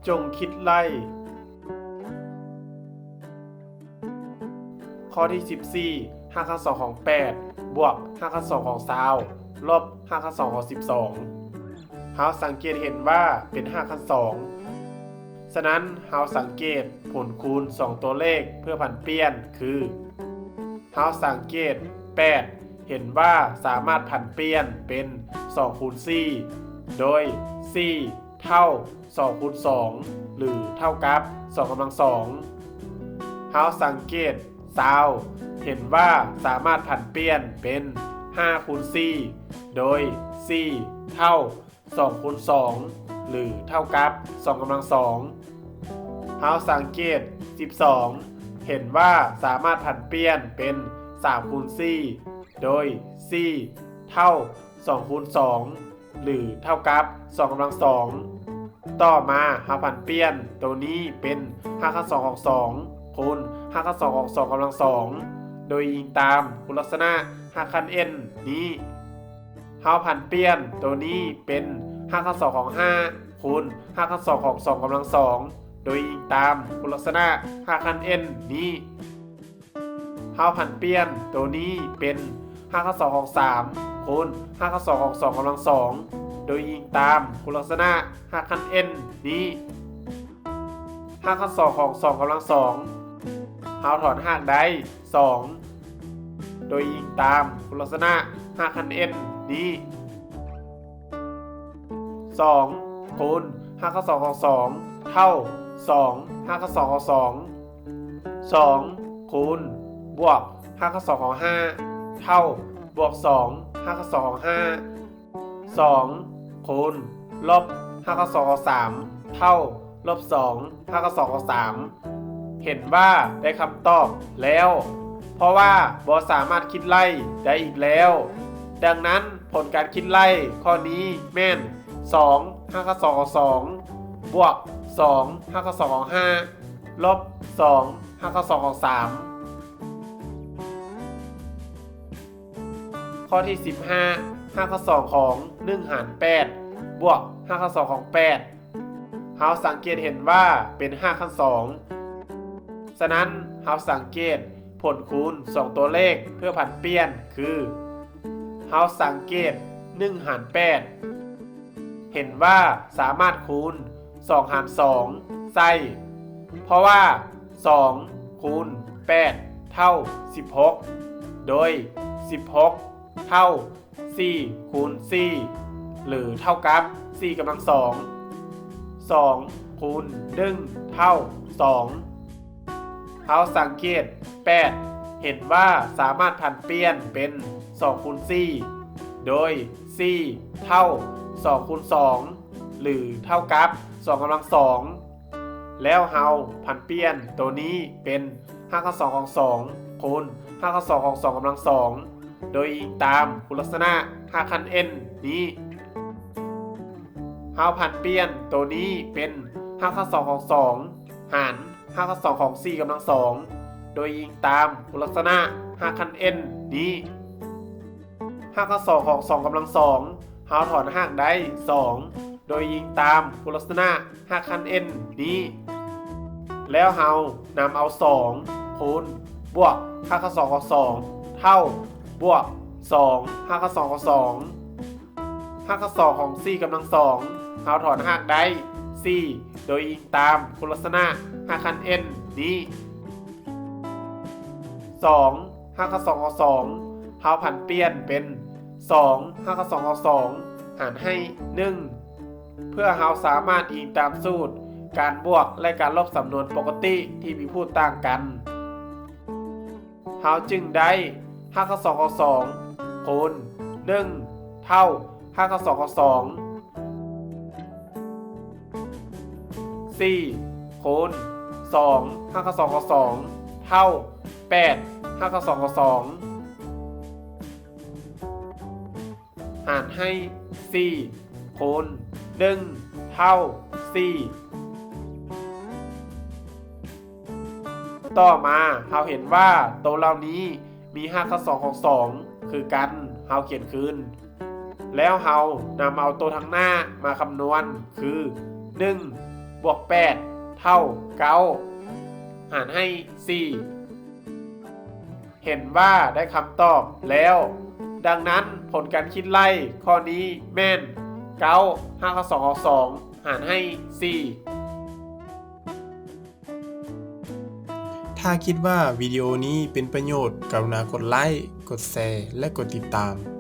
ຈົ່ງຄິດໄລ່. ຂໍ້ທີສິບສີ່ ຮາກຂັ້ນສອງຂອງແປດ ບວກ ຮາກຂັ້ນສອງຂອງຊາວ ລົບ ຮາກຂັ້ນສອງຂອງສິບສອງ. ເຮົາສັງເກດເຫັນວ່າເປັນຮາກຂັ້ນສອງ. ສະນັ້ນ ເຮົາສັງເກດຜົນຄູນສອງຕົວເລກເພື່ອຜັນປ່ຽນຄື ເຮົາສັງເກດແປດ ເຫັນວ່າສາມາດຜັນປ່ຽນເປັນສອງຄູນສີ່ ໂດຍສີ່ເທົ່າສອງຄູນສອງ ຫຼື ເທົ່າກັບສອງກຳລັງສອງ. ເຮົາສັງເກດຊາວ ເຫັນວ່າສາມາດຜັນປ່ຽນເປັນຫ້າຄູນສີ່ ໂດຍສີ່ເທົ່າ ສອງຄູນສອງ ຫຼື ເທົ່າກັບສອງກຳລັງສອງ. ເຮົາສັງເກດສິບສອງ ເຫັນວ່າສາມາດຜັນປ່ຽນເປັນສາມຄູນສີ່ ໂດຍສີ່ເທົ່າສອງຄູນສອງ ຫຼື ເທົ່າກັບສອງກຳລັງສອງ. ຕໍ່ມາເຮົາຜັນປ່ຽນໂຕນີ້ເປັນຮາກຂັ້ນສອງຂອງສອງ ຄູນຮາກຂັ້ນສອງຂອງສອງກຳລັງສອງ ໂດຍອີງຕາມຄຸນລັກສະນະຮາກຂັ້ນ n ນີ້. ເຮົາຜັນປ່ຽນໂຕນີ້ເປັນຮາກຂັ້ນສອງຂອງຫ້າ ຄູນຮາກຂັ້ນສອງຂອງສອງກຳລັງສອງ ໂດຍອີງຕາມຄຸນລັກສະນະຮາກຂັ້ນ n ນີ້. ເຮົາຜັນປ່ຽນໂຕນີ້ເປັນຮາກຂັ້ນສອງຂອງສາມ ຄູນຮາກຂັ້ນສອງຂອງສອງກຳລັງສອງ ໂດຍອີງຕາມຄຸນລັກສະນະຮາກຂັ້ນ n ນີ້. ຮາກຂັ້ນສອງຂອງສອງກຳລັງສອງ ເຮົາຖອນຮາກໄດ້ສອງ ໂດຍອີງຕາມຄຸນລັກສະນະຮາກຂັ້ນ n ນີ້. ສອງ ຄູນຮາກຂັ້ນສອງຂອງສອງ ເທົ່າສອງຮາກຂັ້ນສອງຂອງສອງ. ສອງ ຄູນ ບວກຮາກຂັ້ນສອງຂອງຫ້າ ເທົ່າບວກສອງຮາກຂັ້ນສອງຂອງຫ້າ. ສອງ ຄູນ ລົບຮາກຂັ້ນສອງຂອງສາມ ເທົ່າລົບສອງຮາກຂັ້ນສອງຂອງສາມ. ເຫັນວ່າໄດ້ຄຳຕອບແລ້ວ ເພາະວ່າບໍ່ສາມາດຄິດໄລ່ໄດ້ອີກແລ້ວ. ດັ່ງນັ້ນ ຜົນການຄິດໄລ່ຂໍ້ນີ້ແມ່ນ ສອງຮາກຂັ້ນສອງຂອງສອງ ບວກສອງຮາກຂັ້ນສອງຂອງຫ້າ ລົບສອງຮາກຂັ້ນສອງຂອງສາມ. ຂໍ້ທີສິບຫ້າ ຮາກຂັ້ນສອງຂອງໜຶ່ງຫານແປດ ບວກຮາກຂັ້ນສອງຂອງແປດ. ເຮົາສັງເກດເຫັນວ່າເປັນຮາກຂັ້ນສອງ. ສະນັ້ນ ເຮົາສັງເກດຜົນຄູນສອງຕົວເລກເພື່ອຜັນປ່ຽນຄື ເຮົາສັງເກດໜຶ່ງຫານແປດ ເຫັນວ່າສາມາດຄູນສອງຫານສອງໃສ່ ເພາະວ່າສອງຄູນແປດເທົ່າສິບຫົກ ໂດຍສິບຫົກເທົ່າສີ່ຄູນສີ່ ຫຼື ເທົ່າກັບສີ່ກຳລັງສອງ. ສອງຄູນໜຶ່ງເທົ່າສອງ. ເຮົາສັງເກດແປດ ເຫັນວ່າສາມາດຜັນປ່ຽນເປັນສອງຄູນສີ່ ໂດຍສີ່ເທົ່າສອງຄູນສອງ ຫຼື ເທົ່າກັບສອງກຳລັງສອງ. ແລ້ວເຮົາຜັນປ່ຽນໂຕນີ້ເປັນຮາກຂັ້ນສອງຂອງສອງ ຄູນຮາກຂັ້ນສອງຂອງສອງກຳລັງສອງ ໂດຍອີງຕາມຄຸນລັກສະນະຮາກຂັ້ນ n ນີ້. ເຮົາຜັນປ່ຽນໂຕນີ້ເປັນຮາກຂັ້ນສອງຂອງສອງ ຫານຮາກຂັ້ນສອງຂອງສີ່ກຳລັງສອງ ໂດຍອີງຕາມຄຸນລັກສະນະຮາກຂັ້ນ n ນີ້. ຮາກຂັ້ນສອງຂອງສອງກຳລັງສອງ ເຮົາຖອນຮາກໄດ້ສອງ ໂດຍອີງຕາມຄຸນລັກສະນະຮາກຂັ້ນ n ນີ້. ແລ້ວເຮົານຳເອົາສອງຄູນບວກຮາກຂັ້ນສອງຂອງສອງ ເທົ່າບວກສອງຮາກຂັ້ນສອງຂອງສອງ. ຮາກຂັ້ນສອງຂອງສີ່ກຳລັງສອງ ເຮົາຖອນຮາກໄດ້ສີ່ ໂດຍອີງຕາມຄຸນລັກສະນະຮາກຂັ້ນ n ນີ້. ສອງຮາກຂັ້ນສອງຂອງສອງ ເຮົາຜັນປ່ຽນເປັນສອງຮາກຂັ້ນສອງຂອງສອງ ຫານໃຫ້ໜຶ່ງ ເພື່ອເຮົາສາມາດອີງຕາມສູດການບວກ ແລະ ການລົບສຳນວນປົກກະຕິທີ່ມີພູດຕ່າງກັນ. ເຮົາຈຶ່ງໄດ້ຮາກຂັ້ນສອງຂອງສອງ ຄູນໜຶ່ງ ເທົ່າຮາກຂັ້ນສອງຂອງສອງ. ສີ່ ຄູນສອງ ຮາກຂັ້ນສອງຂອງສອງ ເທົ່າແປດ ຮາກຂັ້ນສອງຂອງສອງ ຫານໃຫ້ສີ່ ຄູນໜຶ່ງ ເທົ່າສີ່. ຕໍ່ມາເຮົາເຫັນວ່າໂຕເຫຼົ່ານີ້ມີຮາກຂັ້ນສອງຂອງສອງຄືກັນ ເຮົາຂຽນຄືນ. ແລ້ວເຮົານຳເອົາໂຕທາງໜ້າມາຄຳນວນຄື ໜຶ່ງ ບວກແປດ ເທົ່າເກົ້າ ຫານໃຫ້ສີ່ ເຫັນວ່າໄດ້ຄຳຕອບແລ້ວ. ດັ່ງນັ້ນ ຜົນການຄິດໄລ່ຂໍ້ນີ້ແມ່ນ ເກົ້າ ຮາກສອງອອກສອງ ຫານໃຫ້ສີ່. ຖ້າຄິດວ່າວິດີໂອນີ້ເປັນປະໂຫຍດ, ກະລຸນາກົດໄລ້, ກົດແຊ ແລະ ກົດຕິດຕາມ